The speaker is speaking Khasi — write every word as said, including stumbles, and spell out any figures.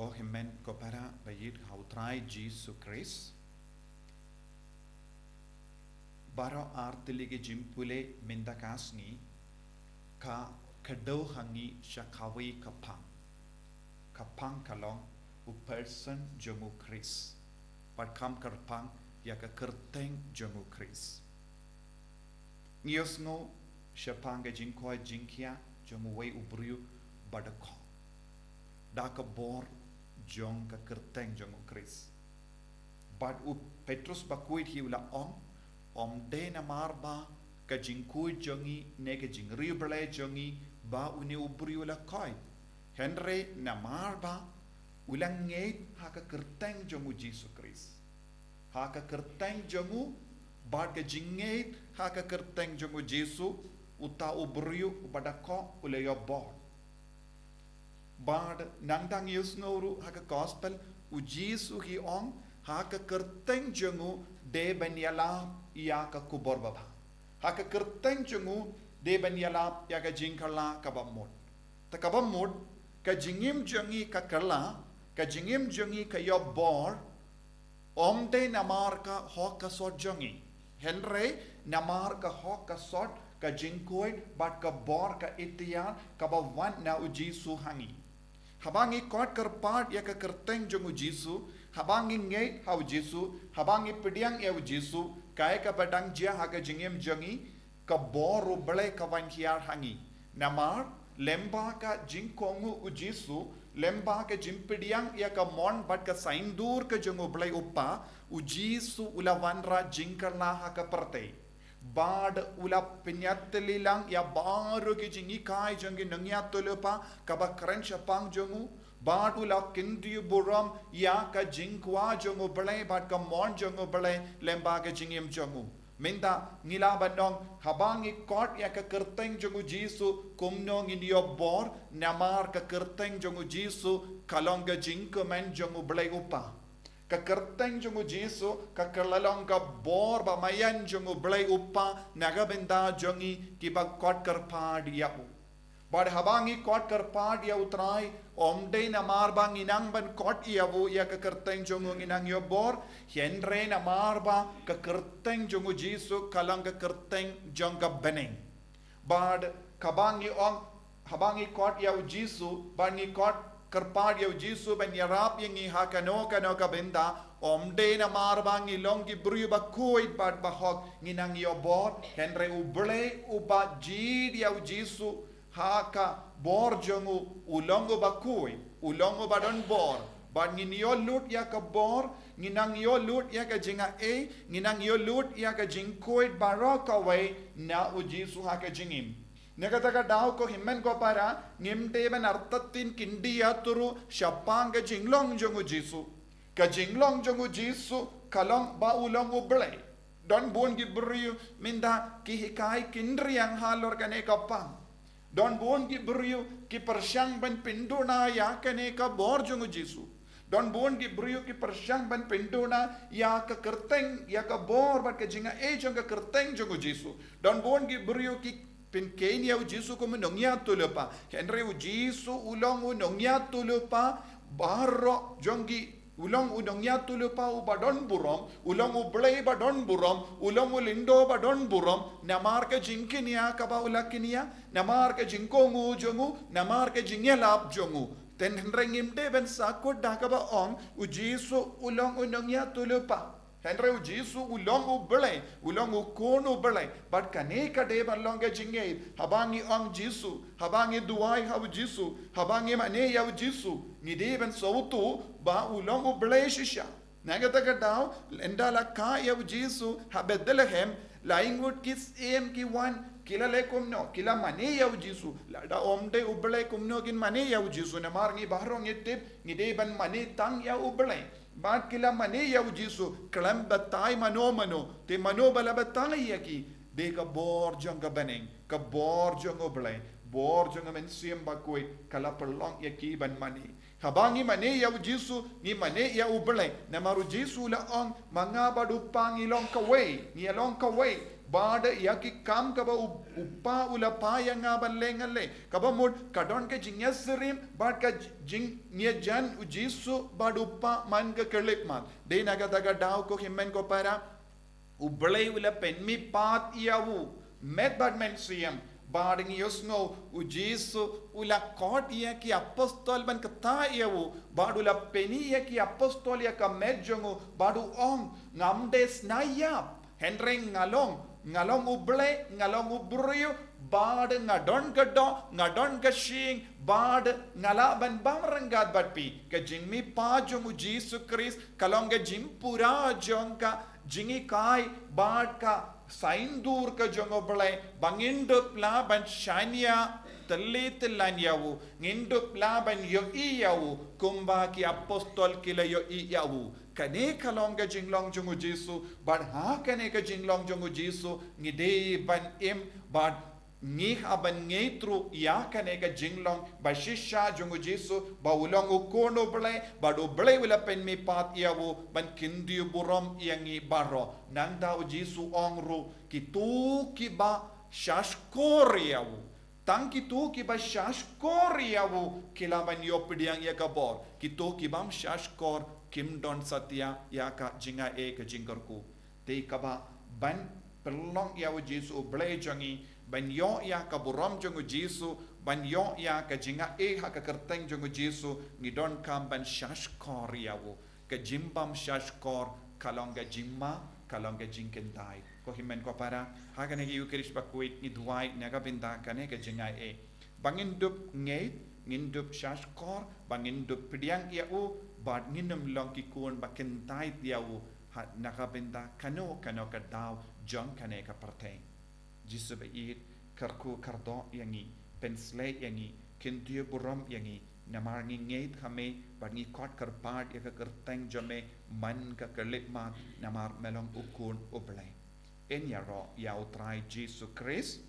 Ko hynmen ko para ba ïeit ha u Trai Jisu Khrist. Baroh artylli ki jingpule mynta ka sngi ka kdew ha ngi sha kawei ka phang. Ka phang ka long u person jong u Khrist. Bad kam kyrpang ïa ka kyrteng jong u Khrist. Ngi ïohsngew shaphang ka jingkoit jingkhiah jong uwei u briew ba da khoh da ka bor jong ka kyrteng jong u Khrist. Bad u Petrus bakhuid hi u la ong, ym dei namar ba ka jingkhuid jong ngi ne ka jingriewblei jong ngi ba une u briew u la koit. Hynrei namar ba u la ngeit ha ka kyrteng jong u Jisu Khrist. Ha ka kyrteng jong u, bad ka jingngeit ha ka kyrteng jong u Jisu, uta u briew uba da khoh u la ïoh bor. Bad nangta ngi ïohsngew ruh ha ka gospel, u Jisu hi ong, ha ka kyrteng jong u dei ban ïalap ïa ka khubor babha. Ha ka kyrteng jong u dei ban ïalap ïa ka jingkylla kaba mut. Te kaba mut, ka jingim jong ngi ka kylla, ka jingim jong ngi ka ïoh bor, ym dei namar ka hok ka sot jong ngi. Hynrei namar ka hok ka sot, ka jingkhuid bad ka bor ka iktiar kaba wan na u Jisu ha ngi. Haba ngi kot kyrpad ïa ka kyrteng jong u Jisu, haba ngi ngeit ha u Jisu, haba ngi pdiang ïa u Jisu, kaei kaba dang jia ha ka jingim jong ngi, ka bor u Blei ka wan hiar ha ngi. Namar, lyngba ka jingkohnguh u Jisu, lyngba ka jingpdiang ïa ka mon bad ka saiñdur ka jong u Blei u Kpa, u Jisu u la wanrah jingkylla ha ka pyrthei. Bad u la pynïatylli lang ïa baroh ki jinghikai jong ki nongïathuhlypa kaba kren shaphang jong u. Bad u la kyntiew burom ïa ka jingkwah jong u Blei bad ka mon jong u Blei lyngba ka jingim jong u. Mynta ngi lah ban ong, haba ngi kot ïa ka kyrteng jong u Jisu, kumno ngin ïoh bor, namar ka kyrteng jong u Jisu ka long ka jingkmen jong u Blei u Kpa. Ka kyrteng jong u Jisu ka kylla long ka bor ba maïan jong u Blei u Kpa na ka bynta jong ngi kiba kot kyrpad ïa u. Bad haba ngi kot kyrpad ïa u Trai, ym dei namar ba ngi nang ban kot ïa u ïa ka kyrteng jong u ngi nang ïoh bor, hynrei namar ba ka kyrteng jong u Jisu ka long ka kyrteng jong ka bneng. Bad kaba ngi ong, haba ngi kot ïa u Jisu, bad ngi kot kyrpad ïa u Jisu ban ïarap ïa ngi ha kano kano ka bynta, ym dei namar ba ngi long ki briew ba khuid bad ba hok ngi nang ïoh bor, hynrei u Blei uba jied ïa u Jisu ha ka bor jong u, u long uba khuid, u long uba don bor, bad ngin ïoh lut ïa ka bor, ngin nang ïoh lut ïa ka jingai, ngin nang ïoh lut ïa ka jingkhuid baroh kawei na u Jisu ha ka jingim. Na kata ka daw ko hynmen ko para, ngim dei ban artatien kyndit ïa u ruh shaphang ka jinglong jong u Jisu. Ka jinglong jong u Jisu ka long ba u long u Blei. Don bun ki briew mynta ki hikai ki nriang halor kane ka phang. Don bun ki briew ki pyrshang ban pynduna ïa kane ka bor jong u Jisu. Don bun ki briew ki pyrshang ban pynduna ïa ka kyrteng, ïa ka bor bad ka jingai jong ka kyrteng jong u Jisu. Don bun ki briew ki pynkheiñ ïa u Jisu kum u nongïathuhlypa. Hynrei u Jisu u long u nongïathuhlypa baroh jong ki, u long u nongïathuhlypa uba don burom, u long u Blei ba don burom, u long u lyngdoh ba don burom, namar ka jingkñia kaba u la kñia, namar ka jingkohnguh jong u, namar ka jingïalap jong u. Te hynrei ngim dei ban sahkut da kaba ong, u Jisu u long u nongïathuhlypa. Hynrei u Jisu u long u Blei, u long u Khun u Blei. Bad kane ka dei ban long ka jingngeit. Haba ngi ong Jisu, haba ngi duwai ha u Jisu, haba ngi mane ïa u Jisu, ngi dei ban sngewthuh ba u long u Blei shisha. Na kata ka daw, ynda la kha ïa u Jisu ha Bethlehem, lai ngut ki syiem ki wan, ki la leh kumno, ki la mane ïa u Jisu. Lada ym dei u Blei kumno kin mane ïa u Jisu, namar ngi baroh ngi tip, ngi dei ban mane tang ïa u Blei. Bad ki la mane ïa u Jisu, khlem batai mano mano, te mano ba la batai ïa ki, dei ka bor jong ka bneng, ka bor jong u Blei, bor jong ka mynsiem bakhuid, ka la pynlong ïa ki ban mane. Haba ngi mane ïa u Jisu, ngi mane ïa u Blei, namar u Jisu u la ong, ma nga bad u Kpa ngi long kawei, ngi long kawei, Bad ïa ki kam kaba u, u Kpa u la pha ïa nga ban leh ngan leh. Kaba mut ka don ka jingïasyriem bad ka jingïajan u Jisu bad u Kpa man ka khyllipmat. Dei na kata ka daw ko hynmen ko para, U Blei u la pynmihpat ïa u met bad mynsiem. Bad ngi ïohsngew u Jisu u la khot ïa ki apostol ban ktah ïa u. Bad u la pyni ïa ki apostol ïa ka met jong u. Bad u ong, ngam dei sngewbha ïap, hynrei nga long, nga long u Blei, nga long u briew, bad nga don ka doh, nga don ka shyieng, bad nga lah ban bam ryngkat bad phi. Ka jingmihpat jong u Jisu Khrist ka long ka jingpura jong ka jinghikai bad ka saiñdur ka jong u Blei, ba ngin dup lah ban shaniah tylli tyllan ïa u, ngin dup lah ban ïohi ïa u kumba ki apostol ki la ïohi ïa u. Kane ka long ka jinglong jong u Jisu, bad ha kane ka jinglong jong u Jisu ngi dei ban im, bad ngi hap ban ngeit ruh ïa kane ka jinglong ba shisha jong u Jisu, ba u long u Khun u Blei, bad u Blei u la pynmihpat ïa u ban kyntiew burom ïa ngi baroh. Nangta u Jisu ong ruh, kito kiba shahshkor ïa u, tang kito kiba shahshkor ïa u ki lah ban ïoh pdiang ïa ka bor. Kito kibym shahshkor kim don satia ïa ka jingaiei ka jingkyrkhu. Te kaba ban pynlong ïa u Jisu u Blei jong ngi, ban ïoh ïa ka burom jong u Jisu, ban ïoh ïa ka jingaiei ha ka kyrteng jong u Jisu, ngi donkam ban shahshkor ïa u. Ka jingbym shahshkor ka long ka jingma, ka long ka jingkyntait. Ko hynmen ko para, ha kane ka Ïukharist bakhuid ngi duwai na ka bynta kane ka jingaiei, ba ngin dup ngeit, ngin dup shahshkor, ba ngin dup pdiang ïa u, bad ngin ym long ki khun ba kyntait ïa u, ha na ka bynta kano kano ka daw jong kane ka pyrthei. Jisu ba ïeit, kyrkhu kyrdoh ïa ngi, pynshlei ïa ngi, kyntiew burom ïa ngi, namar ngi ngeit ha me, bad ngi khot kyrpad ïa ka kyrteng jong me man ka khyllipmat, namar me long u Khun u Blei. Yn ïaroh ïa u Trai Jisu Khrist.